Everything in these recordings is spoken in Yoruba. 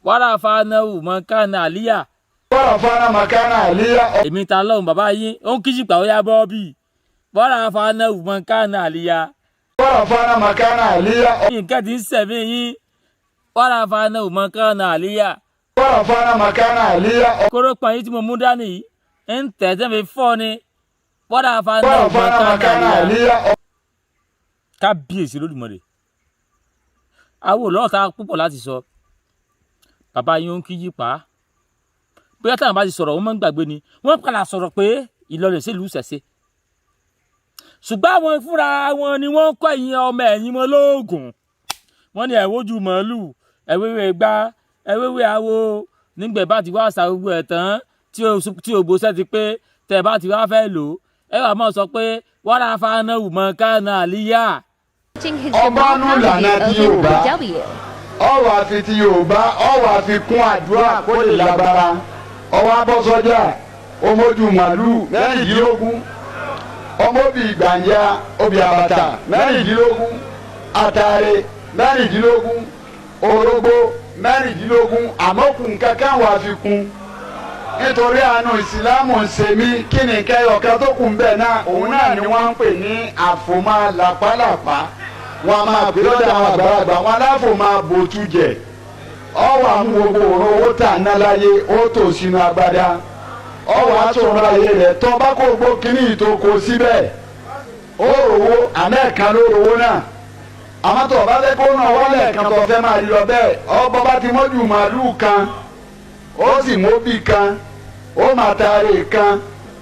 Wàrà fanáwù mọ̀kánà àlíyà. Wàrà fana makana àlíyá. Èmi ta lọ́hùn bàbá yín ó ń kíjìpá ó yá bọ́ bíi wàrà fanáwù mọ̀kánà àlíyà. Wàrà fana makana àlíyá. Nǹkan ti ń sẹ̀mí yín, wàrà fanáwù mọ̀kánà àlíyà. Wàrà fana makana àlíyá. Kórópọ̀n yìí tí mo mú dání yìí ń tẹ̀ tẹ́ fi fọ́ ni, wàrà Wàrà fanáwù fana mọ̀kánà makana àlíyà. àlíyá. Kábíyèsí Olódùmarè, àwọn olóòtá púpọ̀ láti sọ. Bàbá yín ó ń kíjì pa bóyá táwọn bá ti sọ̀rọ̀, wọ́n máa ń gbàgbé ni. Wọ́n padà sọ̀rọ̀ pé Ìlọrin sílùú ṣẹ̀ṣẹ̀, ṣùgbọ́n àwọn fúnra wọn ni wọ́n kọ́ ẹ̀yìn ọmọ ẹ̀yìn wọn lóògùn. Wọ́n ní ẹ̀wọ́jú màálù, ẹ̀wéwé gbá, ẹ̀wéwé awo. Nígbà bá ti wá ṣà gbogbo ẹ̀ tán, tí ògbóṣẹ́ ti pé, tẹ̀ bá ti wá fẹ́ lò ó, ẹ wà máa sọ pé wàrà fanáwù mọ̀ kánà àlíyà. Ọba nù lànà ti Yorùbá, ọwọ́ àfi ti Yorùbá, ọwọ́ àfi kún àdúrà kó lè lágbára. Ọwọ́ abọ́sọ́jà ọmọdù màlúù 16, ọmọbì gbàǹjà, obì àbàtà 16, àtàrẹ 16, orógbó 16. Àmọ́kùn kankan wà fi kún nítorí àánú ìsìlámù ń ṣe mí. Kí ni kẹyọ̀kan tó kù ń bẹ̀ náà? Òun náà ni wọ́n ń pè ní àfòmọ́ làpálàpá. Wọn a máa pè lọ́dọ̀ àwọn àgbàlagbà wọn aláfòmọ́ bòtú jẹ. Ọwọ́ àmú gbogbo òrò owó tà ná láyé, ó tò sínú agbada, ọwọ́ àtòrò ayé rẹ̀ tọ́ bá kó gbó kínní ìtòkò síbẹ̀, ó rówó àmẹ́ẹ̀kan ló rówó náà. Àmọ́ tó o bá fẹ́ kó náà wálẹ̀ kan tó fẹ́ máa rí lọ bẹ́ẹ̀, ọbọ̀ bá ti mọ́jú màálùú kan, ó sì móbì kan, ó máa taari kan,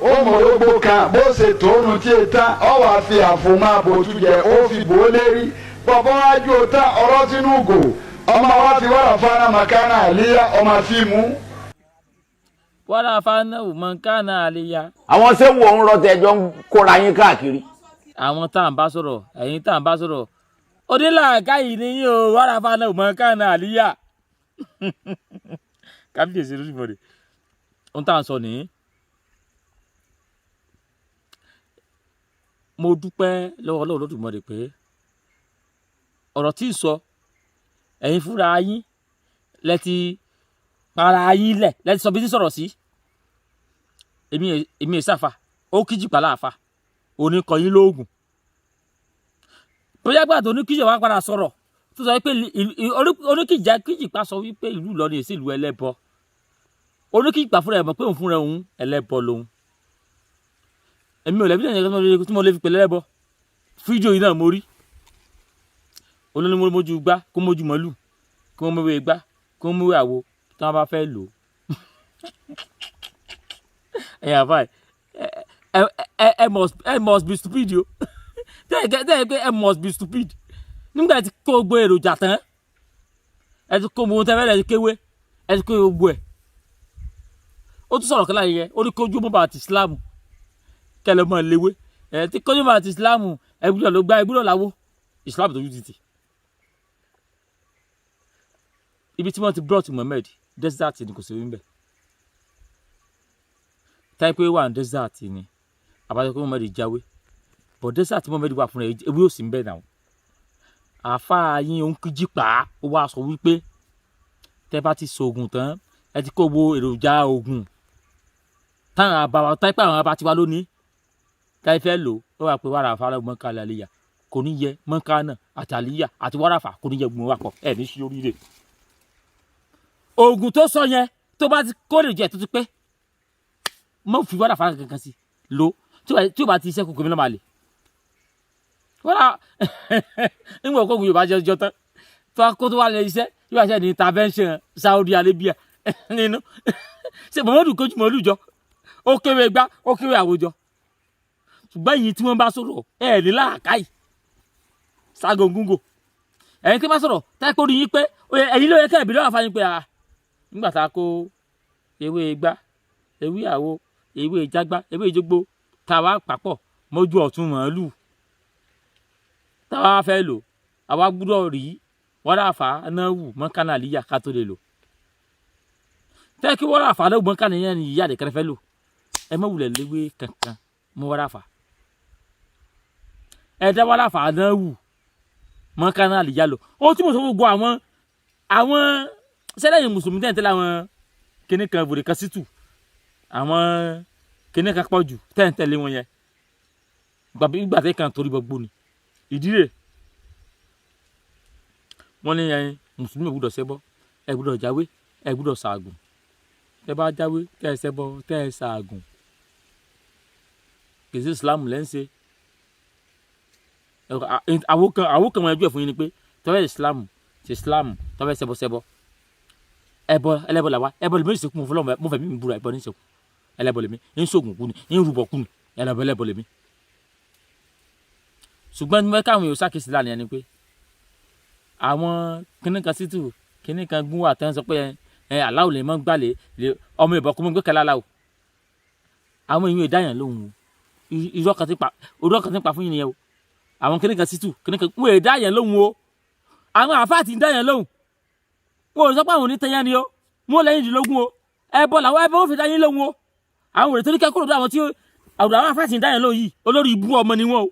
ó mọ̀lógbó kan, bó ṣe tóónu tí e tán, ọ wàá fi àfòmọ́ àbòtú jẹ, ó fi bò ó lérí bọ̀bọ̀ wájú ó tán ọ̀rọ̀ sínú gò. Ọmọ wa fi wàrà fana makana àlíyá, ọmọ fíìmù. Wàrà fanáwù mọ̀kánà àlíyà. Àwọn sẹ́wọ̀n ń rọ́tẹ̀ ẹjọ́ ń kóra yín káàkiri. Àwọn tá à ń bá sọ̀rọ̀, ẹ̀yin tá à ń bá sọ̀rọ̀, onílàákàyè ni yín o. Wàrà fanáwù mọ̀kánà àlíyà. Kábíyèsí Olódùmarè, ohun tá à ń sọ nìyí. Mo dúpẹ́ lọ́wọ́ Ọlọ́run Olódùmarè pé ọ̀rọ̀ tí ń sọ, ẹ̀yin fúnra yín lẹ ti para yín lẹ̀, lẹ ti sọ bí tí sọ̀rọ̀ sí. Èmi ìsáfà ó kíjì pàlà àfà oníkọyín lóògùn. Bóyá gbà tó oníkíjì wá padà sọ̀rọ̀ tó sọ pé oníkíjà kíjìpá sọ wípé ìlú Ìlọrin èsì ìlú ẹlẹ́bọ. Oníkíjìpá fúnra ẹ̀ mọ̀ pé òun fúnra òun ẹlẹ́bọ lòun. Èmi ò lẹ́bí náà tí mo lè fi pèlè ẹlẹ́bọ. Fídíò yìí náà mo rí olórí mójú gbá kó mójú mọ́lù, kó mówó gbá, kó mówó àwo tí wọ́n bá fẹ́ lò ó. Ẹ̀yà báyìí, ẹ must be stupid o. Tẹ́ ẹ pé ẹ must be stupid nígbà tí kó gbogbo èròjà tán, ẹ ti kó gbogbo tẹ́fẹ́, ẹ ti kéwé, ẹ ti kó gbogbo ẹ̀. Ó tún sọ̀rọ̀ kí láyé yẹ ó ní kójú mọ́ bá ti Islam kẹlẹ́ mọ́ léwé ẹ ti kójú mọ́ àti Islam. Ẹ gbúdọ̀ ló gbá, ẹ gbúdọ̀ láwó Islam tó ju títì. Ibi tí wọ́n ti brought Muhammad, desert ni, kò sí wíńbẹ̀. Táyé pé wà ní desert ni àbájọ pé Muhammad jáwé, but desert Muhammad wà fúnra ẹ̀, ewé ò sí ń bẹ̀ náà. Àáfàá yín òun kíjì pa, ó wá sọ wípé tẹ́ bá ti sògùn tán, ẹ ti kó gbogbo èròjà oògùn táwọn àbáwá táyé pé àwọn àbá tiwa lónìí táyé fẹ́ lò ó, wà pé wàrà àfárá mọ́kànlá àlìyà kò ní yẹ mọ́kànlá àti àlìyà àti wàràfà kò ní yẹ gbọ́n wà pọ̀ ẹ̀ ní sí oríire. Oògùn tó sọ yẹn, tó bá ti kó lè jẹ tó ti pé, mọ fi wàràfà kankan sí lò. Tí o bá ti iṣẹ́ kókò mi náà máa lè wọ́n nígbà kókò Yorùbá jẹ́ jọ tán tó a kó tó wà lẹ iṣẹ́ yóò wá ṣe ní intervention Saudi Arabia nínú ṣe Muhammadu kojú mọ́lù jọ, ó kéwé gbá, ó kéwé àwùjọ. Ṣùgbọ́n èyí tí wọ́n bá sọ̀rọ̀ ẹ̀ ní làákàyè ságongúngò. Ẹ̀yin tí wọ́n bá sọ̀rọ̀ táyà kó rí yín pé ẹ̀yin ló yẹ kẹ́ ẹ̀bí lọ́wọ́ àfáyín pé a nígbà tá a kó ewé gbá, ewé àwo, ewé jágbá, ewé ìjógbó, tá a wá papọ̀ mọ́jú ọ̀tún màálù tá a wá fẹ́ lò, àwa gbúdọ̀ rí wàràfà náà wù mọ́kànnà àlíyà ká tó lè lò. Tẹ́ kí wàràfà náà wù mọ́kànnà yẹn ni ìyá rẹ̀ kẹrẹfẹ́ lò. Ẹ má wulẹ̀ léwé kankan mọ́ wàràfà, ẹ dá wàràfà náà wù mọ́kànnà àlíyà lò. Ó tí mo sọ gbogbo àwọn Sẹ́lẹ̀yìn mùsùlùmí tẹ̀ ń tẹ́lẹ̀ àwọn kíní kan wòlé kan sítù, àwọn kíní kan pọ̀ jù tẹ̀ ń tẹ̀lé wọn yẹn, gbàgbé kan torí gbogbo ni ìdí rẹ̀. Wọ́n ní ẹyin mùsùlùmí ò gbúdọ̀ ṣẹbọ, ẹ gbúdọ̀ jáwé, ẹ gbúdọ̀ ṣàgùn. Tẹ bá jáwé, tẹ ẹ ṣẹbọ, tẹ ẹ ṣàgùn, kì í sí Islam lẹ́ ń ṣe. Àwọn kan wọn ẹjọ́ ẹ̀ fún yín ni pé tọ́wẹ́ Islam ṣe Islam, tọ́wẹ́ ṣẹbọ ṣẹbọ, ẹbọ ẹlẹ́bọ làwa. Ẹbọ lèmi ìsìnkú mo fọlọ́, mo fẹ́ mi búra, ẹbọ ní ìsìnkú. Ẹlẹ́bọ lèmi ń sóògùn kú ni, ń rúbọ kú ni, ẹlẹ́bọ ẹlẹ́bọ lèmi. Ṣùgbọ́n ní káwọn èèyàn ṣàkíyèsí lánàá yẹn ni pé àwọn kíní kan sítù, kíní kan gún wà tán, sọ pé ẹ aláwọ̀ lè mọ́ gbàlè ọmọ ìbọn kó mọ́ gbé kẹlẹ́ aláwọ̀. Àwọn èèyàn ìdáyàn lóhùn o. Irọ́ kan ti pa fún yín nìyẹn o. Àwọn kíní kan sítù, kíní kan wọ́n ìdáyàn lóhùn o. Àwọn àfáà ti ń dáyàn lóhùn. Wọn ò sọ pé àwọn onítẹ̀yàn ni o, wọn lẹ́yìn ìdílógún o. Ẹbọ làwọn ẹbọ wọn fi dá yín lóhùn o. Àwọn òrè tó ní kẹ́kọ̀ọ́ lọ́dọ̀ àwọn tí àwọn àfáà ti ń dáyàn lóhùn yìí, olórí ibú ọmọ ni wọn o.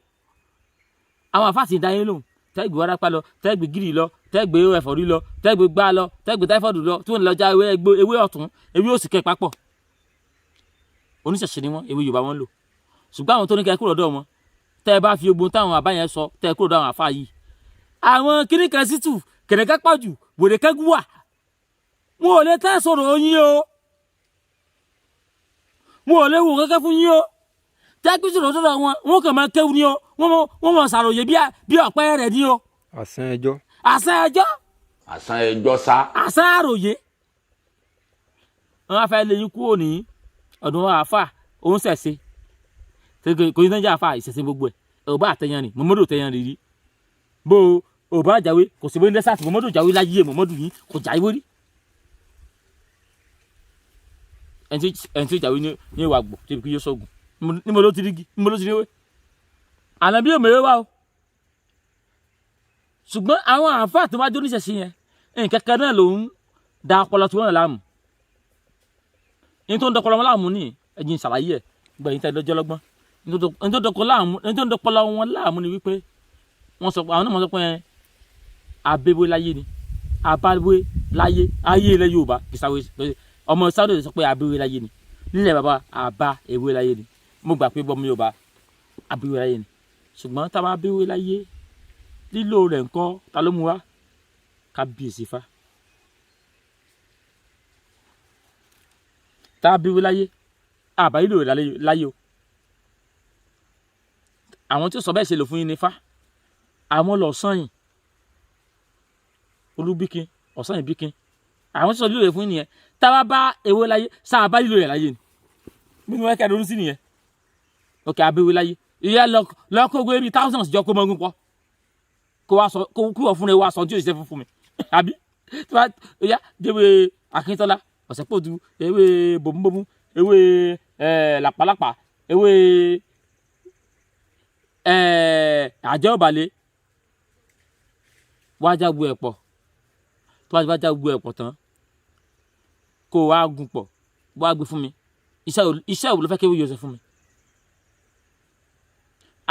Àwọn àfáà ti ń dá yín lóhùn, tẹ́gbẹ̀ wárápá lọ, tẹ́gbẹ̀ gírì lọ, tẹ́gbẹ̀ ẹ̀fọ́rí lọ, tẹ́gbẹ̀ gbá lọ, tẹ́gbẹ̀ táífọ́ọ̀dù lọ, tí wọ́n lọ já ewé ẹgbẹ́, ewé ọ̀tún, ewé òsì kẹ́ papọ̀. Oníṣẹ̀ṣe ni wọ́n, ewé Yorùbá wọn lò. Ṣùgbọ́n àwọn tó ní kẹ́ kúrò lọ́dọ̀ wọn, tẹ́ ẹ bá fi ogun táwọn àbá yẹn sọ, tẹ́ ẹ kúrò lọ́dọ̀ àwọn àfáà yìí, àwọn kíní kan sítù kẹ̀nẹ́kẹ́ pọ̀jù wèrè kẹ́gùn wà, wọn ò lè tẹ́ sọ̀rọ̀ yín o, wọn ò lè wò kẹ́kẹ́ fún yín o. Tẹ́gbẹ́ sọ̀rọ̀ sọ̀rọ̀ wọn, wọn kàn máa kéwù ni o, wọ́n mọ̀ ṣàròyé bí ọ̀pẹ rẹ̀ ni o. Àsán ẹjọ́. Àṣà ẹjọ́. Àsán ẹjọ́ sá. Àṣà àròyé. Wọn á fẹ́ lé yín kúrò ní ọ̀dọ̀ àáfà òun ṣẹ̀ṣe. Kò ní sẹ́ńjà àáfà ìṣẹ̀ṣe gbogbo ẹ̀ ọba àtẹ̀yàn ni Muhammadu tẹ̀yàn rí rí bó ọba àjàwé kò sí bóyá dẹ́sàtì. Muhammadu jáwé láyé, Muhammadu yìí kò jáwé rí. Ẹni tí ó jáwé ní ìwà gbò tí ibi yóò sọ̀gùn níbo ló ti rí gi, níbo ló ti rí wé ànábí òmèrè wá o. Ṣùgbọ́n àwọn àáfàá tó wá jó níṣẹ̀ṣe yẹn, nǹkan kan náà ló ń da ọpọlọ tí wọ́n náà láàmú. Ní tó ń dọpọlọ wọn láàmú ní ẹ̀jìn ṣàlàyé ẹ̀ gbẹ̀yìn tẹ́ lọ́jọ́ lọ́gbọ́n. Ní tó ń dọpọlọ wọn láàmú ni wípé wọ́n sọ, àwọn náà wọ́n sọ pé abéwé láyé ni abáwé láyé ayé ilẹ̀ Yorùbá kìsàwé. Ọmọ sáwọ́dọ̀ sọ pé abéwé láyé ni nílẹ̀ bàbá, àbá ewé láyé ni. Mo gbà pé bọ́mọ Yorùbá abéwé láyé ni, ṣùgbọ́n tá a bá abéwé láyé, lílò rẹ̀ ńkọ́? Ta ló mú wa kábíyèsí fa tá a abéwé láyé, àbá lílò rẹ̀ láyé o? Àwọn tí ó sọ bẹ́ẹ̀ ṣe lò fún yín ní fa àwọn lọ sọ́yìn olúbíkin ọ̀sán ìbíkin. Àwọn tí ó sọ lílò rẹ̀ fún yín nìyẹn. Tá a bá bá ewé láyé, sáà bá lílò rẹ̀ láyé ni bí wọ́n kẹ́ ronú sí nìyẹn. Ok, abéwé láyé ìyá lọ́kọ́ gbé bíi thousands jọ kó mọ́gún pọ̀, kó wá sọ kó kí wọ́n fún ẹ wá sọ tí yóò ṣiṣẹ́ fún mi, àbí tí wọ́n yá déwé Akíntọ́lá ọ̀sẹ̀pọ̀dù, ewé bòmúbòmú, ewé làpálàpá, ewé àjẹ́ òbàlẹ̀, wá já gbogbo ẹ̀ pọ̀. Tó bá já gbogbo ẹ̀ pọ̀ tán, kó wá gùn pọ̀, wá gbé fún mi. Iṣẹ́ wo ló fẹ́ kéwé yóò ṣe fún mi?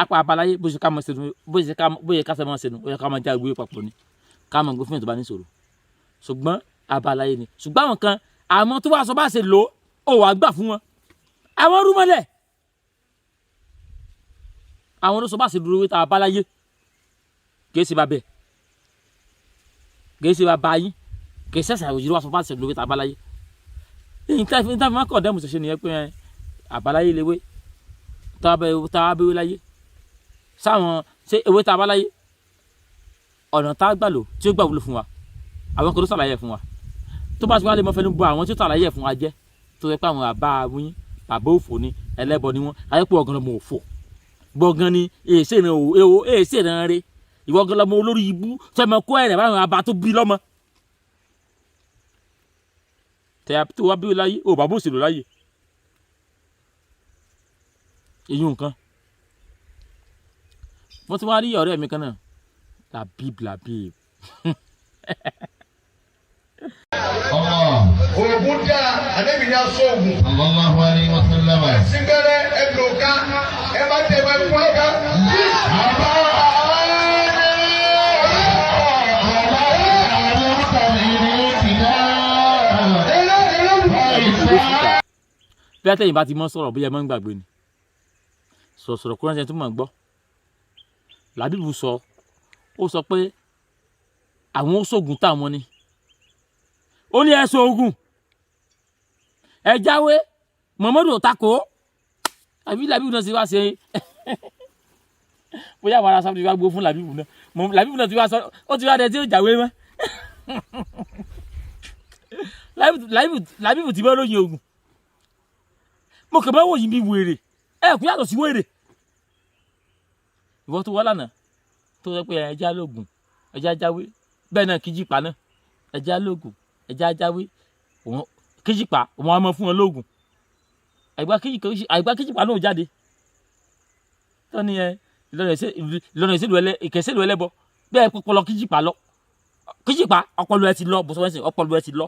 Apá abaláyé bó ṣe ká mọ ṣe bó ṣe ká ṣe mọ ṣe nu, ó yẹ ká máa já gbé papọ̀ ni, ká máa gbé fún ìjọba ní ìṣòro. Ṣùgbọ́n abalaye ni. Ṣùgbọ́n àwọn kan, àwọn tó wá sọ bá ṣe lò ó, wàá gbà fún wọn. Àwọn rúmọlẹ̀, àwọn ló sọ bá ṣe dúró wíta abalaye. Kìí ṣe bàbẹ, kìí ṣe bàbá yín, kìí ṣẹ̀ṣẹ̀ àwòjì ló wá sọ bá ṣe dúró wíta abalaye. Níta fi máa kọ̀ dẹ́mu ṣẹṣẹ nìyẹn pé àbáláyé léwé tá a bẹ́wé láyé sáwọn ṣé ewé tá a bá láyé, ọ̀nà tá a gbà lò tí ó gbà wúlò fún wa, àwọn kan tó ṣàlàyé ẹ̀ fún wa. Tó bá ti wá lè mọ fẹnu bọ àwọn tí ó ṣàlàyé ẹ̀ fún wa jẹ́, tó yẹ pé àwọn àbá wín bàbá òfò ni, ẹlẹ́bọ ni wọ́n, ayẹ́pọ̀ ọ̀gán lọmọ òfò gbọ̀ngàn ni èsè ìran òwò, èsè ìran rẹ, ìwọ gan lọmọ olórí ibú tọmọ kó ẹ̀rẹ̀ báwọn àbá tó bí lọ́mọ tẹ tó wá bí láyé ò bàbá òsèlú láyé èyí nǹkan. Mo ti wá rí ọ̀rẹ́ mi kan náà, Labib Labib. Oògùn dáa, ànábì ní aṣọ oògùn. Sallallahu alayhi wa sallam. Síngẹ́rẹ́ ẹ lò ká, ẹ bá tẹ ẹ kúrò ká. Gbé fúta bí àtẹ̀yìn bá ti mọ́ sọ̀rọ̀, bóyá ẹ mọ́ ń gbàgbé ni sọ̀rọ̀sọ̀rọ̀ kó ránṣẹ́ tó mọ̀ ń gbọ́. Làbíbù sọ, ó sọ pé àwọn ó sògùn táwọn ni. Ó ní ẹ sògùn, ẹ jáwé. Muhammadu ò takò àbí Làbíbù náà ti wá ṣe. Bóyá àwọn ará sábà ti wá gbó fún Làbíbù náà. Làbíbù náà ti wá sọ, ó ti wá dẹ tí ó jáwé mọ́. Làbíbù ti bọ́ lóyún ogun. Mo kàn bá wò yín bí wèrè, ẹ kú yàtọ̀ sí wèrè. Ìwọ tó wá lánàá tó sọ pé ẹja lóògùn, ẹja jáwé, bẹ́ẹ̀ náà kíjìpá náà, ẹja lóògùn, ẹja jáwé, òun kíjìpá òun á mọ fún wọn lóògùn. Àìgbá kíjìpá náà jáde tó ní ẹ Ìlọrin ìṣèlú ẹlẹ ìkẹsẹ̀lú ẹlẹ́bọ bẹ́ẹ̀ pọpọlọ kíjìpá lọ. Kíjìpá ọpọlọ ẹ ti lọ bó sọ wẹ́sìn, ọpọlọ ẹ ti lọ,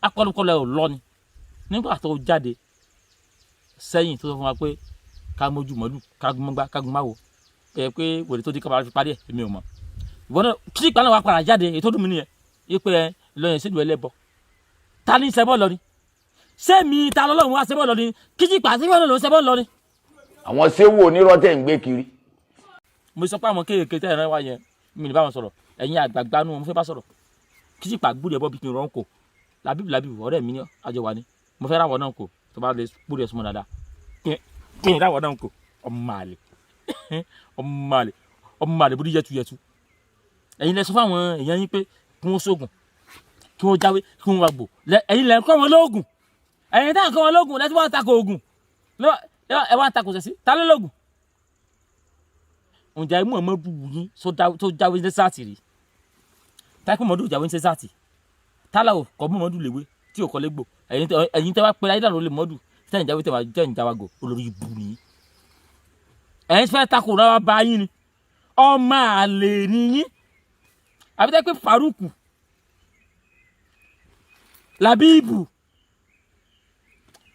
akọlùkọlù ẹ ò lọ ni. Nígbà tó jáde sẹ́yìn tó sọ fún wa pé ká mójú mọ́lù, ká gún mọ́gbá, ká gún máwo, ẹ pé wèrè tó di kábàárà fi parí ẹ̀, èmi ò mọ̀. Ìwọ náà kíjìpá náà wà padà jáde. Èyí tó dùn mí nìyẹn yí pé ẹ Ìlọrin ìṣèlú ẹlẹ́bọ. Ta ní sẹ́bọ̀ lọ ni? Sẹ́mi ta lọ́lọ́run wá sẹ́bọ̀ lọ ni? Kíjìpá sẹ́bọ̀ lọ sẹ́bọ̀ lọ ni. Àwọn séwò onírọ́ tẹ̀ ń gbé kiri. Mo sọ pé àwọn kéèké tẹ́ ẹ̀rọ wa yẹn, mi ní bá wọn sọ̀rọ̀. Ẹ̀yin àgbààgbà nù wọn mo fẹ́ bá sọ̀rọ̀. Kíjìpá gbúdọ̀ ẹ̀bọ bí kí n rọ̀ ń kò. Làbíbù, Làbíbù ọ̀rẹ́ mi ní àjọ wa ni. Mo fẹ́ ráwọ̀ náà kò tó bá lè gbúdọ̀ súnmọ́ dáadáa kí n ráwọ̀ náà kò. Ọmọ àlè, ọmọ àlè, ọmọ àlè bó yẹtu yẹtu. Ẹ̀yin lẹ sọ fún àwọn èèyàn yín pé kí wọ́n sóògùn, kí wọ́n jáwé, kí wọ́n wá gbò. Ẹ̀yin lẹ ń kọ́ wọn lóògùn. Ẹ̀yin táwọn kọ́ wọn lóògùn lẹ́tí wọ́n takò ògùn, ẹ wá takò sẹ̀sí. Ta ló lóògùn? Ǹjẹ́ Muhammadu yín tó jáwé ní sáàtì rí? Táìpé Muhammadu jáwé ní sáàtì tálà ò kọ́ Muhammadu léwé tí ò kọ́ légbò. Ẹ̀yin tẹ́ wá pé ayé dànù lè Muhammadu tẹ́yìn jáwé, tẹ́wà tẹ́yìn jáwá gò, olórí ibu nìyí. Ẹ̀yin fẹ́ takò náà bá yín ni, ọmọ àlè ni yín. Àbí tẹ́ pé Faruku Labibu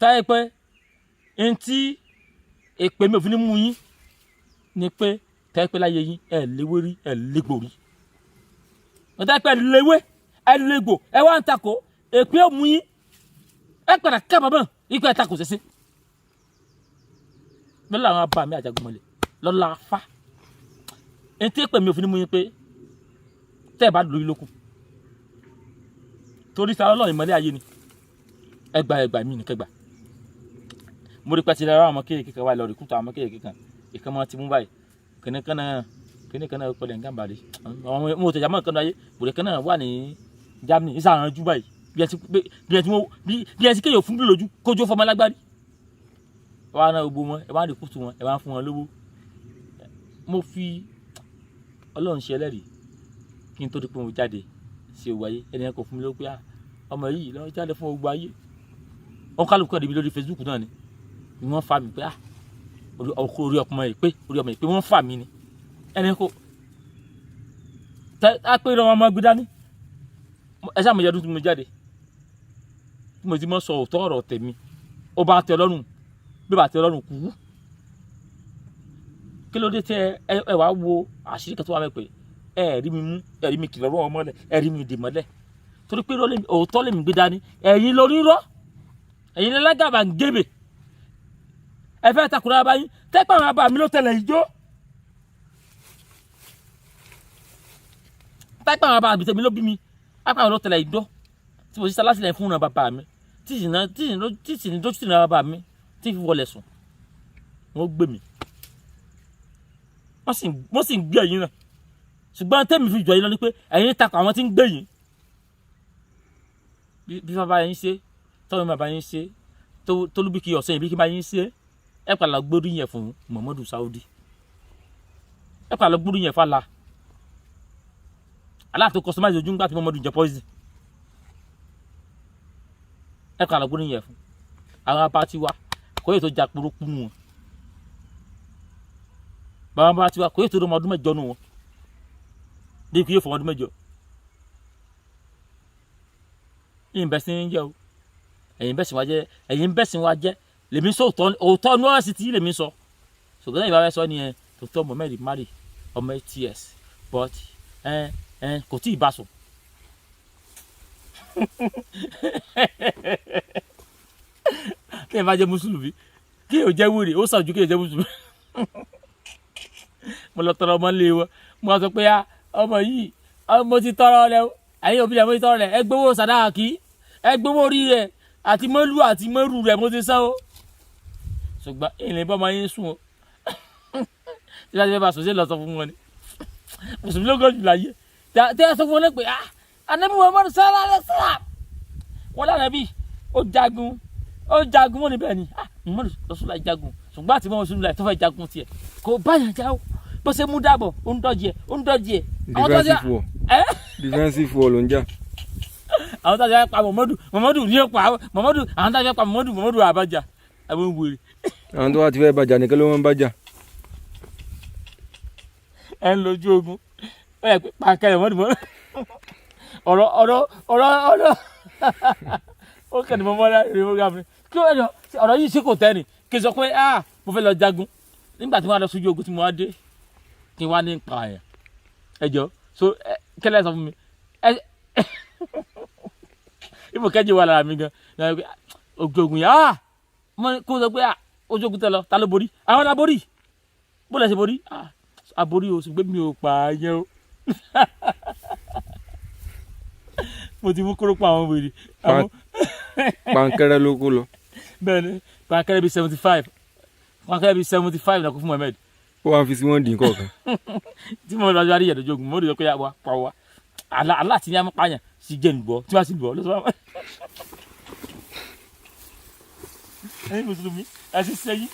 táyé pé ntí èpè mi ò fi ní mú yín ni pé tẹ́ pé láyé yín ẹ̀ léwé rí, ẹ̀ légbò rí. Wọ́n tẹ́ pé ẹ̀ léwé, ẹ̀ légbò, ẹ̀ wá ń takò, èpè ò mú yín, ẹ̀ padà kábàámọ̀ ikú ẹ̀ takò sẹ́sẹ́ lọ́la. Àwọn abá mi àjàgùnmọ̀lẹ̀ lọ́la afá ntí èpè mi ò fi ní mú yín pé tẹ́ ẹ̀ bá lórí lókun torí ta lọ́lọ́ ìmọ̀lẹ́ ayé ni. Ẹgbà ẹgbà mi ní kẹgbà. Mo rí pẹ́ ti lọ́rọ́ àwọn ọmọ kéèké kan wáyé lọ rí kúta àwọn ọmọ kéèké kan ìkan mọ́ ti mú báyìí. Kìnìkan náà, kìnìkan náà pẹ̀lẹ́ nǹkan bàrí àwọn mo tẹ̀jà mọ́ nǹkan náà ayé bòrè kan náà wà ní Germany ìsàrànjú ju báyìí bí ẹ ti kéèyàn fún bí lójú kójú fọmọ lágbárí. Ẹ wá ná gbogbo wọn, ẹ wá rí kútu wọn, ẹ wá fún wọn lówó. Mo fi Ọlọ́run ṣe ẹlẹ́rìí, kí n tó di pé mo jáde sí òwò ayé, ẹnìyẹn kò fún mi lówó pé ọmọ yìí lọ jáde fún gbogbo ayé. Wọn kálukú ẹ̀rí mi lórí Facebook náà ni wọ́n fa mi pé orí ọmọ yìí pé, orí ọmọ yìí pé, wọ́n fà mí ni. Ẹni kò tẹ á pé ìrọ̀ ọmọ gbé dání. Ẹ sáà mo yẹ ọdún tí mo jáde tí mo ti mọ sọ òótọ́ ọ̀rọ̀ tèmi. Ó bá tẹ́ lọ́rùn, bí bá tẹ́ lọ́rùn kú. Kí ló dé tẹ ẹ wàá wo àṣírí kan tó wà mẹ́ pé ẹ rí mi mú, ẹ rí mi kìlọ̀ rọ́ ọmọlẹ̀, ẹ rí mi dì mọ́lẹ̀? Torí pé òótọ́ lèmi gbé dání. Ẹ̀yin lórí rọ́, ẹ̀yin lẹ́lágàbà ń gébè. Ẹ fẹ́ takùrọ̀ abayín tẹ́pẹ́ àwọn abà mi ló tẹ̀lé ijó. Tẹ́pẹ́ àwọn abà mi tẹ̀mí ló bí mi apá àwọn ló tẹ̀lé ijó tí mo sì sálásìlẹ̀ fún un bàbá mi tí sì ní dójú tì ní bàbá mi tí fi wọlé sùn. Wọ́n gbé mi, wọ́n sì ń gbé ẹ̀yin náà, ṣùgbọ́n tẹ́mi fi jọ yín lọ ni pé ẹ̀yin takò àwọn tí ń gbé yín. Bí bàbá yín ṣe tọ́wọ́n bàbá yín ṣe tólúbíkì ọ̀sẹ̀ yìí bí kí bá yín ṣe, ẹ padà gbórí yẹn fún Muhammadu Saudi, ẹ padà gbórí yẹn fàlà aláàtò customize ojú ńgbà tí Muhammadu jẹ poison. Ẹ padà gbórí yẹn fún àwọn apá tiwa kò yẹ tó ja kúrúkú nù wọn. Bàbá bá tiwa kò yẹ tó dọ́mọ ọdún mẹ́jọ nù wọn bí kò yẹ fọmọ ọdún mẹ́jọ. Yìí bẹ́sẹ̀ ń jẹ́ o, ẹ̀yin bẹ́sẹ̀ wá jẹ́, ẹ̀yin bẹ́sẹ̀ wá jẹ́. Lèmi sọ òótọ́ ní wọ́n sì ti lèmi sọ ṣùgbọ́n ìbá fẹ́ sọ ni ẹ tòótọ́. Mohammed marry ọmọ 8 years, but ẹ ẹ kò tí ì bá sùn. Kí ẹ bá jẹ́ mùsùlùmí, kí ẹ jẹ́ wèrè, ó sàn ju kí ẹ jẹ́ mùsùlùmí. Mo lọ tọrọ ọmọ lé wọn, mo wá sọ pé ọmọ yìí mo ti tọrọ rẹ o, ẹ̀yin òbí rẹ mo ti tọrọ rẹ, ẹ gbowó sàdáàkì, ẹ gbowó orí rẹ àti mọ́lú àti mọ́rù rẹ mo ti san o, ṣùgbọ́n ìrìn bọ́ máa ń sùn o. Tí wọ́n ti fẹ́ bá sọ̀sẹ́ lọ sọ fún wọn ni mùsùlùmí ló gọ́jú láyé tí wọ́n sọ fún wọn náà pé Ànábì Muhammad sallallahu alaihi wasallam wọn lára bí ó jagun wọn níbẹ̀ ni Muhammad Rasulullah jagun, ṣùgbọ́n àti Muhammad Rasulullah tó fẹ́ jagun tiẹ̀ kò báyà já o, bó ṣe mú dàbọ̀ ó ń dọ́jì ẹ̀ ó ń dọ́jì ẹ̀. Defensive war, defensive war ló ń jà. Àwọn tó ti fẹ́ pa Muhammadu, Muhammadu ní ó pa Muhammadu, àwọn tó ti fẹ́ pa Muhammadu, Muhammadu àbájá àwọn wèrè. Àwọn tó wá ti fẹ́ bàjá nìkan ló máa ń bàjá. Ẹ ń lójú ogun ó yẹ pé pàǹkẹ́rẹ́ mọ́dù mọ́ ọ̀rọ̀ ọ̀rọ̀ ọ̀rọ̀ ọ̀rọ̀ ó kàn ní mọ́mọ́ láti rí fúgà mi kí wọ́n yọ ọ̀rọ̀ yìí ṣe kò tẹ́ ni kí n sọ pé ah mo fẹ́ lọ jagun nígbà tí wọ́n á lọ sójú ogun tí mo wá dé kí n wá ní pààyàn ẹ jọ so kẹlẹ́ sọ fún mi ẹ ibò kẹ́jì wà lára mi gan ojú ogun yà á kó sọ pé ojú ogun tẹ lọ ta ló borí àwọn la borí bó lẹ ṣe borí aborí o ṣùgbọ́n mi ò pààyàn o mo ti mú kóró pa àwọn wèrè. Pankẹ́rẹ́ ló kó lọ. Bẹ́ẹ̀ni pankẹ́rẹ́ bíi 75, pankẹ́rẹ́ bíi 75 náà kó fún Mohammed. Ó wàá fi sí wọn dín kọ̀ọ̀kan. Tí mo lọ rí ìyàdójú ogun mo rí i pé wà pa wá aláàtí ní amúpáyàn sì jẹ́ nìbọ̀ tí wàá sì bọ̀ lọ́sọ̀rọ̀. Ẹ̀yin mùsùlùmí ẹ sì sẹ́yìn.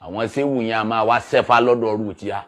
Àwọn séwù yẹn a máa wá sẹ́fà lọ́dọ̀ ọ̀rù tíá.